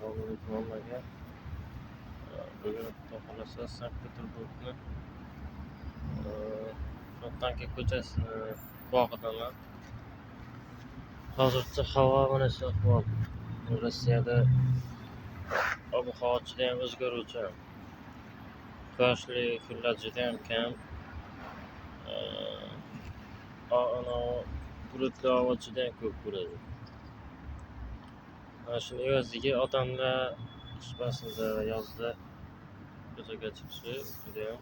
Assalomu alaykum hammaga. Bugun Xudo xohlasa Sankt-Peterburgni Fontanka ko'chasini bog'idaman. Hozircha havo mana shu ahvol. Rossiyada ob-havo judayam o'zgaruvchan. Quyoshli kunlar judayam kam. Bulutli havo judayam ko'p bo'ladi. Mana shuni evaziga odamlar qish faslida va yozda ko'chaga chiqishi judayam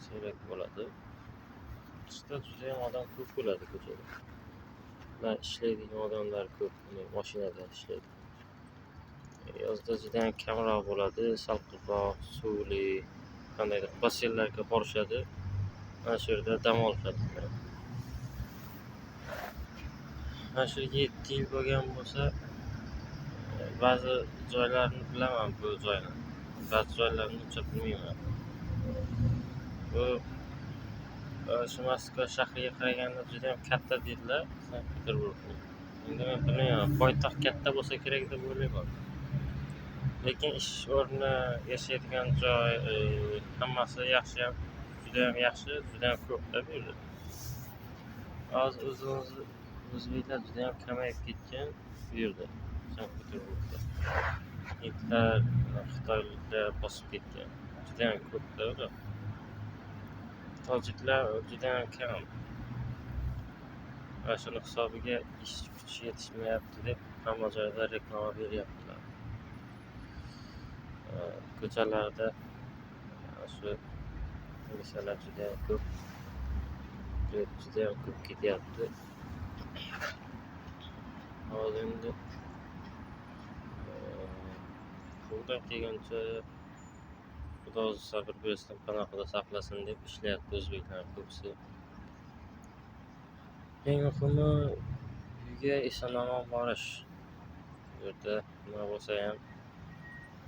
siyrak bo'ladi. Qishda judayam odam ko'p bo'ladi ko'chada. Ular ishlaydigan odamlar ko'p, mashinada ishlaydi. Yozda judayam kamroq bo'ladi, salqinroq, suvli, qandaydir basseynlarga borishadi. Mana shu yerda dam olishadi. Mana shu yerga 7 yil bo'lgan bo'lsa, ba'zi joylarni bilaman bu joyni. Ba'zi joylarni uncha bilmayman. Bu shu Moskva shahriga qaraganda judayam katta deydilar Sankt-Peterburgni. Endi men bilmayman, poytaxt katta bo'lsa kerak deb o'ylayman. Lekin ish o'rni, yashaydigan joy, hammasi yaxshi, judayam yaxshi, judayam ko'p-da bu yerda. Hozir o'zimiz o'zbeklar judayam kamayib ketgan bu yerda, Sankt-Peterburgda. Hindlar, xitoyliklar bosib ketgan. Judayam ko'p-da ular. Tojiklar judayam kam. Va shuni hisobiga ish kuchi yetishmayapti deb hamma joyda reklama beryaptilar. Ko'chalarda shu militsiyalar judayam ko'p, judayam ko'p ketyapti. Hozir endi qo'ldan kelgancha Xudo o'zi sabr bersin, panohida saqlasin deb ishlayapti o'zbeklar ko'pisi. Eng muhimi uyga eson-omon borish. Bu yerda nima bo'lsa ham,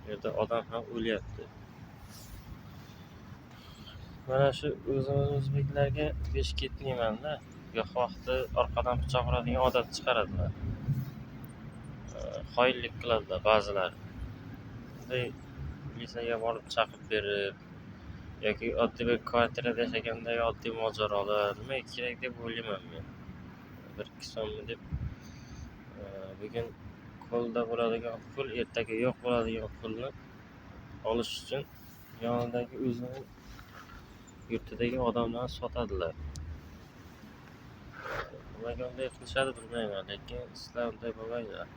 bu yerda odam ham o'lyapti. Mana shu o'zimiz o'zbeklarga besh ketmayman-da. Goh vaqti orqadan pichoq uradigan odat chiqaradilar. Xoinlik qiladilar ba'zilar. Bunday militsiyaga borib chaqib berib yoki oddiy bir kvartirada yashaganda oddiy mojarolar nimaga kerak deb o'ylayman men. 1-2 so'mmi deb bugun qo'lda bo'ladigan pul, ertaga yo'q bo'ladigan pulni olish uchun yonidagi o'zini yurtidagi odamlarni sotadilar. Nimaga unday qilishadi bilmayman, lekin sizlar unday bo'lmanglar.